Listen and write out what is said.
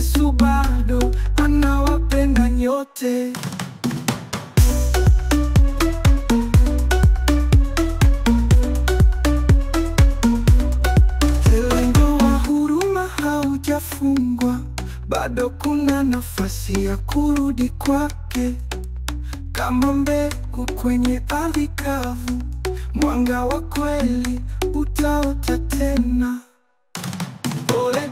Yesu bado anawapenda nyote. Mlango wa huruma haujafungwa, bado kuna nafasi ya kurudi kwake. Kama mbegu kwenye ardhi kavu, mwanga wa kweli utaota tena. Pole.